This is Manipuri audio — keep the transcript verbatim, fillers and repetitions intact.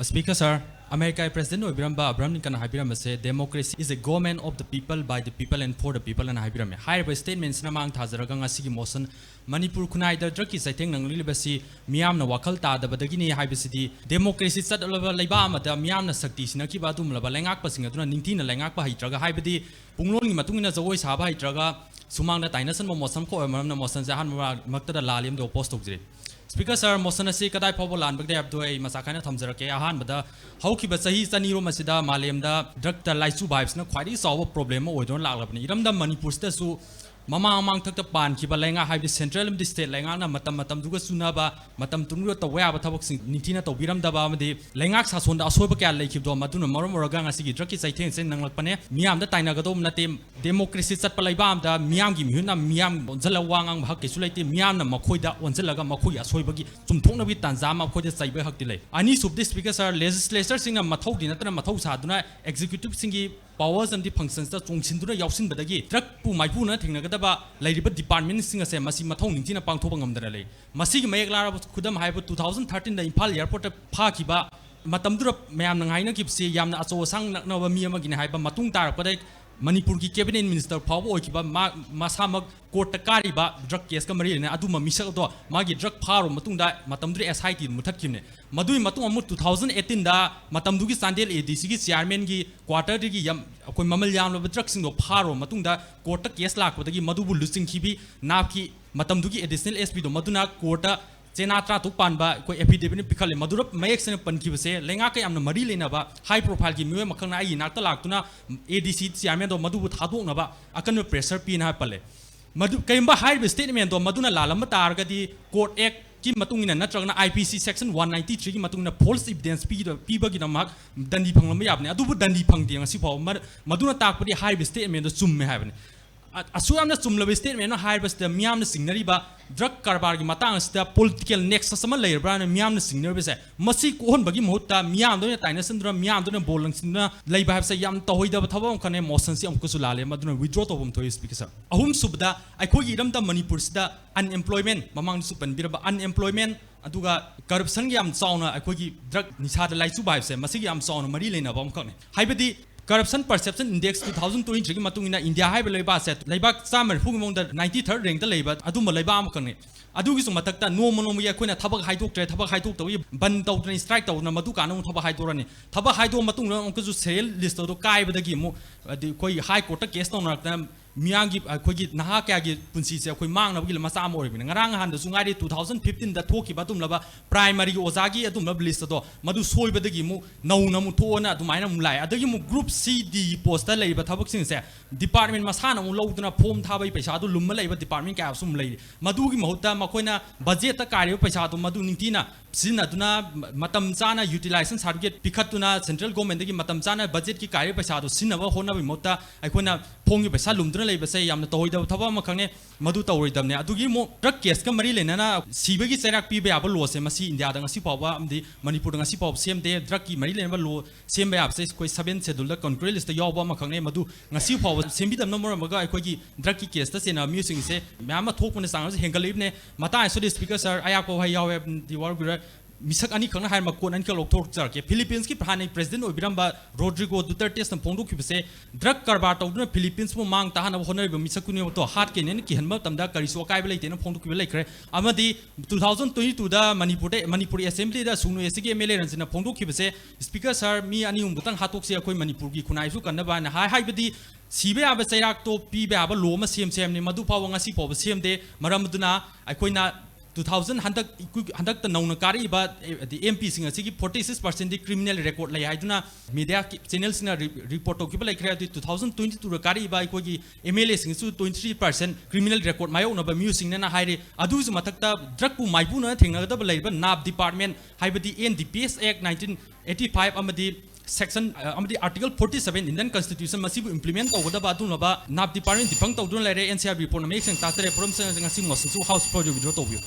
Speaker sir, ꯑꯃꯦꯔꯤꯀꯥꯒꯤ president ꯑꯣꯏꯕꯤꯔꯝꯕ Abraham ꯂꯤꯟꯀꯟꯅ ꯍꯥꯏꯕꯤꯔꯝꯕꯁꯦ, "Democracy is a government of the people, by the people and for the people" ꯑꯅ ꯍꯥꯏꯕꯤꯔꯝꯃꯤ꯫ ꯍꯥꯏꯔꯤꯕ statementꯁꯤꯅ ꯃꯥꯡ ꯊꯥꯖꯔꯒ ꯉꯁꯤꯒꯤ motion ꯃꯅꯤꯄꯨꯔ ꯈꯨꯟꯅꯥꯏꯗ drugꯀꯤ ꯆꯩꯊꯦꯡ ꯅꯪꯂꯤꯕꯁꯤ ꯃꯤꯌꯥꯝꯅ ꯋꯥꯈꯜ ꯇꯥꯗꯕꯗꯒꯤꯅꯤ ꯍꯥꯏꯕꯁꯤꯗꯤ, democracy ꯆꯠꯂꯕ ꯂꯩꯕꯥꯛ ꯑꯃꯗ ꯃꯤꯌꯥꯝꯅ ꯁꯛꯇꯤ ꯁꯤꯟꯅꯈꯤꯕ ꯑꯗꯨꯒꯨꯝꯂꯕ ꯂꯩꯉꯥꯛꯄꯁꯤꯡ ꯑꯗꯨꯅ ꯅꯤꯡꯊꯤꯅ ꯂꯩꯉꯥꯛꯄ ꯍꯩꯇ꯭ꯔꯒ, ꯍꯥꯏꯕꯗꯤ ꯄꯨꯡꯂꯣꯟꯒꯤ ꯃꯇꯨꯡ ꯏꯟꯅ ꯖꯒꯣꯏ ꯁꯥꯕ ꯍꯩꯇ꯭ꯔꯒ ꯁꯨꯃꯥꯡꯗ ꯇꯥꯏꯅꯁꯟꯕ motion ꯑꯃꯈꯛ ꯑꯣꯏꯕ ꯃꯔꯝꯅ motionꯁꯦ ꯑꯍꯥꯟꯕ ꯃꯛꯇꯗ ꯂꯥꯜꯂꯤ ꯑꯃꯗꯤ oppose ꯇꯧꯖꯔꯤ꯫ Speaker sir, motion ꯑꯁꯤ ꯀꯗꯥꯏ ꯐꯥꯎꯕ ꯂꯥꯟꯕꯒꯦ ꯍꯥꯏꯕꯗꯨ ꯑꯩ ꯃꯆꯥ ꯈꯥꯏꯅ ꯊꯝꯖꯔꯛꯀꯦ꯫ ꯑꯍꯥꯟꯕꯗ, ꯍꯧꯈꯤꯕ ꯆꯍꯤ ꯆꯅꯤꯔꯣꯝ ꯑꯁꯤꯗ ꯃꯥꯂꯦꯝꯗ drugꯇ ꯂꯥꯏꯆꯨꯕ ꯍꯥꯏꯕꯁꯤꯅ ꯈ꯭ꯋꯥꯏꯗꯒꯤ ꯆꯥꯎꯕ problem ꯑꯃ ꯑꯣꯏꯗꯨꯅ ꯂꯥꯛꯂꯕꯅꯤ꯫ ꯏꯔꯝꯗꯝ ꯃꯅꯤꯄꯨꯔꯁꯤꯗꯁꯨ ꯃꯃꯥꯡ ꯃꯃꯥꯡꯊꯛꯇ ꯄꯥꯟꯈꯤꯕ ꯂꯩꯉꯥꯛ, ꯍꯥꯏꯕꯗꯤ central ꯑꯃꯗꯤ state ꯂꯩꯉꯥꯛꯅ ꯃꯇꯝ ꯃꯇꯝꯗꯨꯒ ꯆꯨꯅꯕ, ꯃꯇꯝ ꯇꯨꯡꯗ ꯇꯧꯕ ꯌꯥꯕ ꯊꯕꯛꯁꯤꯡ ꯅꯤꯡꯊꯤꯅ ꯇꯧꯕꯤꯔꯝꯗꯕ ꯑꯃꯗꯤ ꯂꯩꯉꯥꯛ ꯁꯥꯁꯣꯟꯗ ꯑꯁꯣꯏꯕ ꯀꯌꯥ ꯂꯩꯈꯤꯕꯗꯣ, ꯃꯗꯨꯅ ꯃꯔꯝ ꯑꯣꯏꯔꯒ ꯉꯁꯤꯒꯤ drugꯀꯤ ꯆꯩꯊꯦꯡꯁꯦ ꯅꯪꯂꯛꯄꯅꯦ꯫ ꯃꯤꯌꯥꯝꯗ ꯇꯥꯏꯅꯒꯗꯧꯕ ꯅꯠꯇꯦ꯫ Democracy ꯆꯠꯄ ꯂꯩꯕꯥꯛ ꯑꯃꯗ ꯃꯤꯌꯥꯝꯒꯤ ꯃꯤꯍꯨꯠꯅ ꯃꯤꯌꯥꯝ ꯑꯣꯟꯁꯤꯜꯂꯒ ꯋꯥ ꯉꯥꯡꯕ ꯍꯛ ꯀꯩꯁꯨ ꯂꯩꯇꯦ꯫ ꯃꯤꯌꯥꯝꯅ ꯃꯈꯣꯏꯗ ꯑꯣꯟꯁꯤꯜꯂꯒ ꯃꯈꯣꯏꯒꯤ ꯑꯁꯣꯏꯕꯒꯤ ꯆꯨꯝꯊꯣꯛꯅꯕꯒꯤ ꯇꯥꯟꯖꯥ ꯑꯃ ꯑꯩꯈꯣꯏꯗ ꯆꯩꯕ ꯍꯛꯇꯤ ꯂꯩ꯫ ꯑꯅꯤꯁꯨꯕꯗꯤ, Speaker sir, legislatureꯁꯤꯡꯅ ꯃꯊꯧꯗꯤ ꯅꯠꯇꯅ ꯃꯊꯧ ꯁꯥꯗꯨꯅ executiveꯁꯤꯡꯒꯤ powers ꯑꯃꯗꯤ functionsꯇ ꯆꯣꯡꯁꯤꯟꯗꯨꯅ ꯌꯥꯎꯁꯤꯟꯕꯗꯒꯤ drugꯄꯨ ꯃꯥꯏꯄꯨꯅꯅ ꯊꯦꯡꯅꯒꯗꯕ ꯂꯩꯔꯤꯕ departmentꯁꯤꯡ ꯑꯁꯦ ꯃꯁꯤ ꯃꯊꯧ ꯅꯤꯡꯊꯤꯅ ꯄꯥꯡꯊꯣꯛꯄ ꯉꯝꯗꯅ ꯂꯩ꯫ ꯃꯁꯤꯒꯤ ꯃꯌꯦꯛ ꯂꯥꯔꯕ ꯈꯨꯗꯝ ꯍꯥꯏꯕꯨ two thousand thirteenꯗ ꯏꯝꯐꯥꯜ airportꯇ ꯐꯥꯈꯤꯕ, ꯃꯇꯝꯗꯨꯗ ꯃꯌꯥꯝꯅ ꯉꯥꯏꯅꯈꯤꯕꯁꯤ ꯌꯥꯝꯅ ꯑꯆꯧ ꯑꯁꯥꯡ ꯅꯛꯅꯕ ꯃꯤ ꯑꯃꯒꯤꯅꯤ ꯍꯥꯏꯕ ꯃꯇꯨꯡ ꯇꯥꯔꯛꯄꯗ ꯃꯅꯤꯄꯨꯔꯒꯤ cabinet minister ꯐꯥꯎꯕ ꯑꯣꯏꯈꯤꯕ ꯃꯥ ꯃꯁꯥꯃꯛ courtꯇ ꯀꯥꯔꯤꯕ drug caseꯀ ꯃꯔꯤ ꯂꯩꯅꯅ ꯑꯗꯨꯝꯕ ꯃꯤꯁꯛ ꯑꯗꯣ ꯃꯥꯒꯤ drug ꯐꯥꯔꯨꯕ ꯃꯇꯨꯡꯗ ꯃꯇꯝꯗꯨꯗ SITꯗ ꯃꯨꯊꯠꯈꯤꯕꯅꯦ꯫ ꯃꯗꯨꯒꯤ ꯃꯇꯨꯡ ꯑꯃꯨꯛ two thousand eighteenꯗ ꯃꯇꯝꯗꯨꯒꯤ ꯆꯥꯟꯗꯦꯜ ADCꯒꯤ chairmanꯒꯤ quarterꯗꯒꯤ ꯌꯥꯝ ꯑꯩꯈꯣꯏ ꯃꯃꯜ ꯌꯥꯝꯂꯕ drugꯁꯤꯡꯗꯣ ꯐꯥꯔꯨꯕ ꯃꯇꯨꯡꯗ courtꯇ case ꯂꯥꯛꯄꯗꯒꯤ ꯃꯗꯨꯕꯨ ꯂꯨꯆꯤꯡꯈꯤꯕꯤ ꯅꯥꯞꯀꯤ ꯃꯇꯝꯗꯨꯒꯤ additional SPꯗꯣ ꯃꯗꯨꯅ courtꯇ ꯆꯦꯅꯥ ꯇꯔꯥꯇꯔꯨꯛ ꯄꯥꯟꯕ ꯑꯩꯈꯣꯏ affidavitꯅ ꯄꯤꯈꯠꯂꯦ꯫ ꯃꯗꯨꯗ ꯃꯌꯦꯛ ꯁꯦꯡꯅ ꯄꯟꯈꯤꯕꯁꯦ, ꯂꯩꯉꯥꯛꯀ ꯌꯥꯝꯅ ꯃꯔꯤ ꯂꯩꯅꯕ high profileꯒꯤ ꯃꯤꯑꯣꯏ ꯑꯃꯈꯛꯅ ꯑꯩꯒꯤ ꯏꯅꯥꯛꯇ ꯂꯥꯛꯇꯨꯅ ADC chairmanꯗꯣ ꯃꯗꯨꯕꯨ ꯊꯥꯗꯣꯛꯅꯕ ꯑꯀꯟꯕ pressure ꯄꯤꯅ ꯍꯥꯏ ꯄꯜꯂꯦ꯫ ꯃꯗꯨ, ꯀꯔꯤꯒꯨꯝꯕ ꯍꯥꯏꯔꯤꯕ statementꯗꯣ ꯃꯗꯨꯅ ꯂꯥꯜꯂꯝꯕ ꯇꯥꯔꯒꯗꯤ, court actꯀꯤ ꯃꯇꯨꯡ ꯏꯟꯅ ꯅꯠꯇ꯭ꯔꯒꯅ IPC section one ninety threeꯒꯤ ꯃꯇꯨꯡ ꯏꯟꯅ false evidence ꯄꯤꯒꯤꯗ-, ꯄꯤꯕꯒꯤꯗꯃꯛ ꯗꯟꯗꯤ ꯐꯪꯂꯝꯕ ꯌꯥꯕꯅꯤ꯫ ꯑꯗꯨꯕꯨ ꯗꯟꯗꯤ ꯐꯪꯗꯦ ꯉꯁꯤ ꯐꯥꯎꯕ꯫ ꯃ-, ꯃꯗꯨꯅ ꯇꯥꯛꯄꯗꯤ ꯍꯥꯏꯔꯤꯕ statementꯗꯣ ꯆꯨꯝꯃꯦ ꯍꯥꯏꯕꯅꯤ꯫ ꯑ-, ꯑꯁꯨꯛ ꯌꯥꯝꯅ ꯆꯨꯝꯂꯕ statementꯅꯣ ꯍꯥꯏꯔꯤꯕꯁꯤꯗ ꯃꯤꯌꯥꯝꯅ ꯆꯤꯡꯅꯔꯤꯕ drug ꯀꯔꯕꯥꯔꯒꯤ ꯃꯇꯥꯡ ꯑꯁꯤꯗ political nexus ꯑꯃ ꯂꯩꯔꯕ꯭ꯔꯥꯅ ꯃꯤꯌꯥꯝꯅ ꯆꯤꯡꯅꯔꯤꯕꯁꯦ, ꯃꯁꯤ ꯀꯣꯛꯍꯟꯕꯒꯤ ꯃꯍꯨꯠꯇ ꯃꯤꯌꯥꯝꯗ ꯑꯣꯏꯅ ꯇꯥꯏꯅꯁꯤꯟꯗꯨꯅ, ꯃꯤꯌꯥꯝꯗ ꯑꯣꯏꯅ ꯕꯣꯜ ꯂꯪꯁꯤꯟꯗꯨꯅ ꯂꯩꯕ ꯍꯥꯏꯕꯁꯦ ꯌꯥꯝ ꯇꯧꯍꯩꯗꯕ ꯊꯕꯛ ꯑꯃꯈꯛꯅꯦ꯫ Motionꯁꯤ ꯑꯃꯨꯛꯀꯁꯨ ꯂꯥꯜꯂꯦ, ꯃꯗꯨꯅ withdraw ꯇꯧꯐꯝ ꯊꯣꯛꯏ, Speaker sir꯫ ꯑꯍꯨꯝꯁꯨꯕꯗ, ꯑꯩꯈꯣꯏꯒꯤ ꯏꯔꯝꯗꯝ ꯃꯅꯤꯄꯨꯔꯁꯤꯗ unemployment, ꯃꯃꯥꯡꯗꯁꯨ ꯄꯟꯕꯤꯔꯕ unemployment, ꯑꯗꯨꯒ ꯀꯔꯞꯁꯟꯒꯤ ꯌꯥꯝ ꯆꯥꯎꯅ ꯑꯩꯈꯣꯏꯒꯤ ꯗ꯭ꯔꯒ ꯅꯤꯁꯥꯗ ꯂꯥꯏꯆꯨꯕ ꯍꯥꯏꯕꯁꯦ ꯃꯁꯤꯒꯤ ꯌꯥꯝ ꯆꯥꯎꯅ ꯃꯔꯤ ꯂꯩꯅꯕ ꯑꯃꯈꯛꯅꯤ꯫ ꯍꯥꯏꯕꯗꯤ Corruption Perception Index two thousand twenty-threeꯒꯤ ꯃꯇꯨꯡ ꯏꯟꯅ ꯏꯟꯗꯤꯌꯥ ꯍꯥꯏꯕ ꯂꯩꯕꯥꯛꯁꯦ ꯂꯩꯕꯥꯛ ꯆꯥꯝꯃ ꯃꯔꯤꯐꯨꯒꯤ ꯃꯅꯨꯡꯗ ninety-third rankꯗ ꯂꯩꯕ ꯑꯗꯨꯝꯕ ꯂꯩꯕꯥꯛ ꯑꯃꯈꯛꯅꯤ꯫ ꯑꯗꯨꯒꯤꯁꯨ ꯃꯊꯛꯇ ꯅꯣꯡꯃ ꯅꯣꯡꯃꯒꯤ ꯑꯩꯈꯣꯏꯅ ꯊꯕꯛ ꯍꯥꯏꯗꯣꯛꯇ꯭ꯔꯦ, ꯊꯕꯛ ꯍꯥꯏꯗꯣꯛꯇꯕꯒꯤ ꯕꯟ ꯇꯧꯗꯅ, strike ꯇꯧꯗꯅ, ꯃꯗꯨ ꯀꯥꯟꯗ ꯑꯃꯨꯛ ꯊꯕꯛ ꯍꯥꯏꯗꯣꯛꯔꯅꯤ꯫ ꯊꯕꯛ ꯍꯥꯏꯗꯣꯛꯑ ꯃꯇꯨꯡꯗ ꯑꯃꯨꯛꯀꯁꯨ serial list ꯑꯗꯨ ꯀꯥꯏꯕꯗꯒꯤ ꯑꯃꯨꯛ, ꯍꯥꯏꯗꯤ ꯑꯩꯈꯣꯏ High Courtꯇ case ꯇꯧꯅꯔꯛꯇꯅ ꯃꯤꯌꯥꯝꯒꯤ, ꯑꯩꯈꯣꯏꯒꯤ ꯅꯍꯥ ꯀꯌꯥꯒꯤ ꯄꯨꯟꯁꯤꯁꯦ ꯑꯩꯈꯣꯏ ꯃꯥꯡꯅꯕꯒꯤ ꯃꯆꯥꯛ ꯑꯃ ꯑꯣꯏꯔꯤꯕꯅꯤ꯫ ꯉꯔꯥꯡ ꯅꯍꯥꯟꯗꯁꯨ ꯉꯥꯏꯔꯤ, two thousand fifteenꯗ ꯊꯣꯛꯈꯤꯕ ꯑꯗꯨꯒꯨꯝꯂꯕ primary ꯑꯣꯖꯥꯒꯤ ꯑꯗꯨꯒꯨꯝꯂꯕ list ꯑꯗꯣ, ꯃꯗꯨ ꯁꯣꯏꯕꯗꯒꯤ ꯑꯃꯨꯛ ꯅꯧꯅ ꯑꯃꯨꯛ ꯊꯣꯛꯑꯅ ꯑꯗꯨꯃꯥꯏꯅ ꯑꯃꯨꯛ ꯂꯥꯛꯑꯦ꯫ ꯑꯗꯒꯤ ꯑꯃꯨꯛ group C, D postꯇ ꯂꯩꯔꯤꯕ ꯊꯕꯛꯁꯤꯡꯁꯦ department ꯃꯁꯥꯅ ꯑꯃꯨꯛ ꯂꯧꯗꯅ form ꯊꯥꯕꯒꯤ ꯄꯩꯁꯥꯗꯨ ꯂꯨꯝꯃ ꯂꯩꯕ department ꯀꯌꯥꯁꯨ ꯑꯃꯨꯛ ꯂꯩꯔꯤ꯫ ꯃꯗꯨꯒꯤ ꯃꯍꯨꯠꯇ ꯃꯈꯣꯏꯅ budgetꯇ ꯀꯥꯏꯔꯤꯕ ꯄꯩꯁꯥꯗꯨ ꯃꯗꯨ ꯅꯤꯡꯊꯤꯅ ꯁꯤꯖꯤꯟꯅꯗꯨꯅ ꯃ-, ꯃꯇꯝ ꯆꯥꯅ utilization certificate ꯄꯤꯈꯠꯇꯨꯅ central governmentꯗꯒꯤ ꯃꯇꯝ ꯆꯥꯅ budgetꯀꯤ ꯀꯥꯏꯔꯤꯕ ꯄꯩꯁꯥꯗꯨ ꯁꯤꯖꯤꯟꯅꯕ ꯍꯣꯠꯅꯕꯒꯤ ꯃꯍꯨꯠꯇ ꯑꯩꯈꯣꯏꯅ formꯒꯤ ꯄꯩꯁꯥ ꯂꯨꯝꯗꯨꯅ ꯂꯩꯕꯁꯦ ꯌꯥꯝꯅ ꯇꯧꯔꯣꯏꯗꯕ ꯊꯕꯛ ꯑꯃꯈꯛꯅꯦ꯫ ꯃꯗꯨ ꯇꯧꯔꯣꯏꯗꯕꯅꯦ꯫ ꯑꯗꯨꯒꯤ ꯑꯃꯨꯛ drug caseꯀ ꯃꯔꯤ ꯂꯩꯅꯅ ꯁꯤꯕꯒꯤ ꯆꯩꯔꯥꯛ ꯄꯤꯕ ꯌꯥꯕ lawꯁꯦ ꯃꯁꯤ ꯏꯟꯗꯤꯌꯥꯗ ꯉꯁꯤ ꯐꯥꯎꯕ ꯑꯃꯗꯤ ꯃꯅꯤꯄꯨꯔꯗ ꯉꯁꯤ ꯐꯥꯎꯕ ꯁꯦꯝꯗꯦ꯫ Drugꯀꯤ ꯃꯔꯤ ꯂꯩꯅꯕ law ꯁꯦꯝꯕ ꯌꯥꯕꯁꯦ ꯑꯩꯈꯣꯏ seventh scheduleꯗ concurrent listꯇ ꯌꯥꯎꯕ ꯑꯃꯈꯛꯅꯦ꯫ ꯃꯗꯨ ꯉꯁꯤ ꯐꯥꯎꯕ ꯁꯦꯝꯕꯤꯗꯕꯅ ꯃꯔꯝ ꯑꯣꯏꯔꯒ ꯑꯩꯈꯣꯏꯒꯤ drugꯀꯤ caseꯇ ꯆꯦꯟꯅꯕ ꯃꯤꯑꯣꯏꯁꯤꯡꯁꯦ ꯃꯌꯥꯝ ꯑꯃ ꯊꯣꯛꯄꯅ ꯆꯥꯡ ꯑꯁꯤ ꯍꯦꯟꯒꯠꯂꯛꯏꯕꯅꯦ꯫ ꯃꯇꯥꯡ ꯑꯁꯤꯗ Speaker Sir, ꯑꯌꯥꯛꯄ ꯋꯥꯍꯩ ꯌꯥꯎꯋꯦ, ꯗꯤ ꯋꯥꯔꯧꯕꯤꯔꯣꯏ꯫ ꯃꯤꯁꯛ ꯑꯅꯤꯈꯛꯅ ꯍꯥꯏꯔꯝꯕ quote ꯑꯅꯤꯈꯛ ꯂꯧꯊꯣꯛꯆꯔꯛꯀꯦ꯫ Philippines ꯀꯤ ꯍꯥꯟꯅꯒꯤ president ꯑꯣꯏꯕꯤꯔꯝꯕ Rodrigo Duterteꯅ ꯐꯣꯡꯗꯣꯛꯈꯤꯕꯁꯦ, drug ꯀꯔꯕꯥꯔ ꯇꯧꯗꯨꯅ Philippines ꯄꯨ ꯃꯥꯡ ꯇꯥꯍꯟꯅꯕ ꯍꯣꯠꯅꯔꯤꯕ ꯃꯤꯁꯛꯇꯨꯅꯦꯕꯗꯣ ꯍꯥꯠꯀꯅꯦꯅ ꯀꯤꯍꯟꯕ ꯃꯇꯝꯗ ꯀꯔꯤꯁꯨ ꯑꯀꯥꯏꯕ ꯂꯩꯇꯦꯅ ꯐꯣꯡꯗꯣꯛꯈꯤꯕ ꯂꯩꯈ꯭ꯔꯦ꯫ ꯑꯃꯗꯤ two thousand twenty-twoꯗ ꯃꯅꯤꯄꯨꯔꯗ, ꯃꯅꯤꯄꯨꯔ assemblyꯗ ꯁꯨꯡꯅꯨ ꯑꯦꯁ ꯁꯤꯒꯤ MLA ꯔꯟꯖꯟꯅ ꯐꯣꯡꯗꯣꯛꯈꯤꯕꯁꯦ, Speaker Sir, ꯃꯤ ꯑꯅꯤ ꯑꯍꯨꯝ ꯈꯛꯇꯪ ꯍꯥꯠꯇꯣꯛꯁꯤ, ꯑꯩꯈꯣꯏ ꯃꯅꯤꯄꯨꯔꯒꯤ ꯈꯨꯟꯅꯥꯏꯁꯨ ꯀꯟꯅꯕ ꯍꯥꯏꯅ ꯍꯥꯏ꯫ ꯍꯥꯏꯕꯗꯤ ꯁꯤꯕ ꯌꯥꯕ ꯆꯩꯔꯥꯛꯇꯣ ꯄꯤꯕ ꯌꯥꯕ law ꯑꯃ ꯁꯦꯝꯁꯦ ꯍꯥꯏꯕꯅꯤ꯫ ꯃꯗꯨ ꯐꯥꯎꯕ ꯉꯁꯤ ꯐꯥꯎꯕ ꯁꯦꯝꯗꯦ꯫ ꯃꯔꯝ ꯑꯗꯨꯅ ꯑꯩꯈꯣꯏꯅ two thousand ꯍꯟꯗꯛ, ꯍꯟꯗꯛꯇ ꯅꯧꯅ ꯀꯥꯔꯛꯏꯕ, ꯑꯦ, ꯍꯥꯏꯗꯤ MPꯁꯤꯡ ꯑꯁꯤꯒꯤ forty six percentꯗꯤ criminal record ꯂꯩ ꯍꯥꯏꯗꯨꯅ media channelꯁꯤꯡꯅ ꯔꯤ-, report ꯇꯧꯈꯤꯕ ꯂꯩꯈ꯭ꯔꯦ꯫ ꯑꯗꯨ two thousand twenty-twoꯗ ꯀꯥꯔꯛꯏꯕ ꯑꯩꯈꯣꯏꯒꯤ MLAꯁꯤꯡꯁꯨ twenty three percent criminal record ꯃꯥꯌꯣꯛꯅꯕ ꯃꯤꯑꯣꯏꯁꯤꯡꯅꯦꯅ ꯍꯥꯏꯔꯤ꯫ ꯑꯗꯨꯒꯤꯁꯨ ꯃꯊꯛꯇ drugꯄꯨ ꯃꯥꯏꯄꯨꯅꯅ ꯊꯦꯡꯅꯒꯗꯕ ꯂꯩꯔꯤꯕ NAP department, ꯍꯥꯏꯕꯗꯤ NDPS Act nineteen eighty five ꯑꯃꯗꯤ section, ꯑ, ꯑꯃꯗꯤ Article forty seven Indian Constitution ꯃꯁꯤꯕꯨ implement ꯇꯧꯒꯗꯕ ꯑꯗꯨꯒꯨꯝꯂꯕ NAP department defunct ꯇꯧꯗꯨꯅ ꯂꯩꯔꯦ꯫ NCRB reportꯅ ꯃꯌꯦꯛ ꯁꯦꯡꯅ ꯇꯥꯛꯆꯔꯦ꯫ ꯄꯣꯔꯝꯁꯤꯡ ꯑꯁꯤ ꯉꯁꯤ ꯃꯣꯁꯟꯁꯨ House floorꯗ withdraw ꯇꯧꯕꯤꯌꯨ꯫